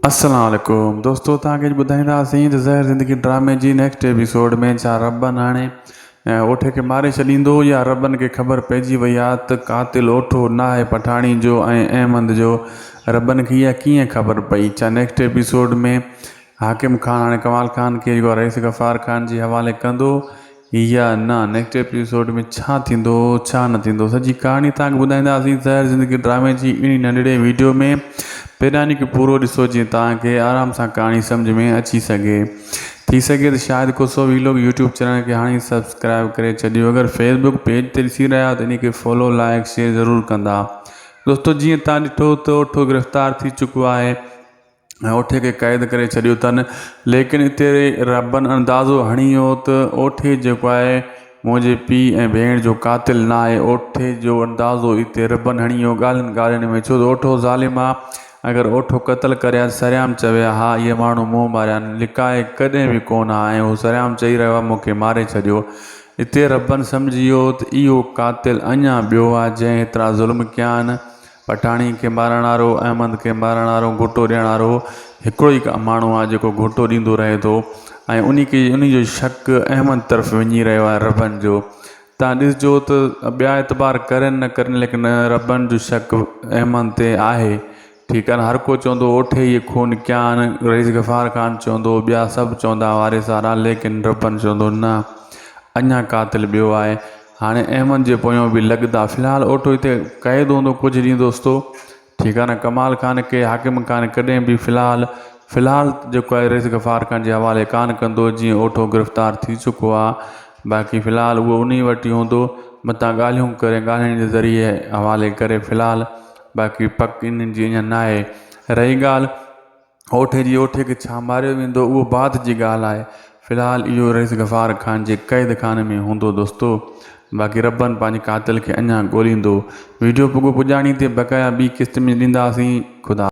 السلام عليڪم دوستو توهان کي اڄ ٻڌائينداسين ته زهر زندگي ڊرامي جي نيڪسٽ ايپيسوڊ ۾ ڇا ربن هاڻي اوٺي کي ماري ڇڏيندو يا ربن کي خبر پئجي وئي آ ته قاتل اوٺو ناهي پٺاڻي جو ۽ احمد جو ربن کي اها ڪيئن خبر پئي ڇا نيڪسٽ ايپيسوڊ ۾ حاڪم خان هاڻي ڪمال خان کي جيڪو رئيس غفار خان جي حوالي ڪندو يا نه نيڪسٽ ايپيسوڊ ۾ ڇا ٿيندو ڇا نه ٿيندو سڄي ڪهاڻي توهان کي ٻڌائينداسين زهر زندگي ڊرامي جي انهي ننڍڙي ويڊيو ۾ پهريان کي پورو ڏسو جيئن توهان کي آرام سان ڪهاڻي سمجھ ۾ اچي سگهي ٿي سگهي ته شايد کوسو ويلوگ يوٽيوب چينل کي هاڻي سبسڪرائب ڪري ڇڏيو اگر فيسبوڪ پيج تي ڏسي رهيا آهيو ته انهي کي فالو لائڪ شيئر ضرور ڪندا دوستو جيئن توهان ڏٺو ته اوٺو گرفتار ٿي چڪو آهي ۽ اوٺي کي قيد ڪري ڇڏيو اٿن ليڪن اتي ربن اندازو هڻي ويو ته اوٺي جيڪو آهي منهنجي پيء ۽ ڀيڻ جو قاتل نه آهي اوٺي جو اندازو اتي ربن هڻي ويو ڳالهين ڳالهين ۾ ڇو ته اوٺو ظالم آ اگر اوٺو قتل ڪري ها سرعام چوي ها اهي ماڻهو مون ماريا آهن لڪائي ڪڏهن به ڪونه ها ۽ هو سرعام چئي رهيو آهي مون کي ماري ڇڏيو اتي ربن سمجهي ويو ته اهو قاتل اڃا ٻيو آهي جنهن هيترا ظلم ڪيا آهن پٺاڻي کي مارڻ وارو، احمد کي مارڻ وارو، گهوٽو ڏيڻ وارو هڪڙو ئي ماڻهو آهي جيڪو گهوٽو ڏيندو رهي ٿو ۽ انهي کي انهي جو شڪ احمد طرف وڃي رهيو آهي ربن جو تان ڏسجو ته ٻيا اعتبار ڪرن نه ڪرن ليڪن ربن جو شڪ احمد تي آهي ٺيڪ آهي نه هر ڪو چوندو اوٺي اهي خون ڪيا آهن رئيس غفار خان چوندو ٻيا سڀ چوندا وارث وارا ليڪن ربن چوندو نه اڃا قاتل ٻيو آهي هاڻي احمد جي پويون به لڳندا. في الحال اوٺو هتي قيد هوندو ڪجهه ڏينهن دوستو. ٺيڪ آهي نه ڪمال خان کي حاڪم خان ڪڏهن به في الحال في الحال جيڪو آهي رئيس غفار خان جي حوالي ڪانه ڪندو جيئن اوٺو گرفتار ٿي چڪو آهي باقي في الحال اهو انهي وٽ ئي هوندو متان ڳالهيون ڪري ڳالهين جي ذريعي حوالي ڪري في الحال باقي پڪ انهن جي اڃا ناهي رهي ڳالهه اوٺي جي اوٺي کي ڇا ماريو ويندو اهو بعد جي ڳالهه آهي في الحال اهو رئيس غفار خان جي قيد خاني ۾ هوندو دوستو باقي ربن پنهنجي قاتل کي اڃا ڳوليندو ويڊيو پڳو پڄاڻي تي بقايا ٻي قسط ۾ ڏينداسين خدا.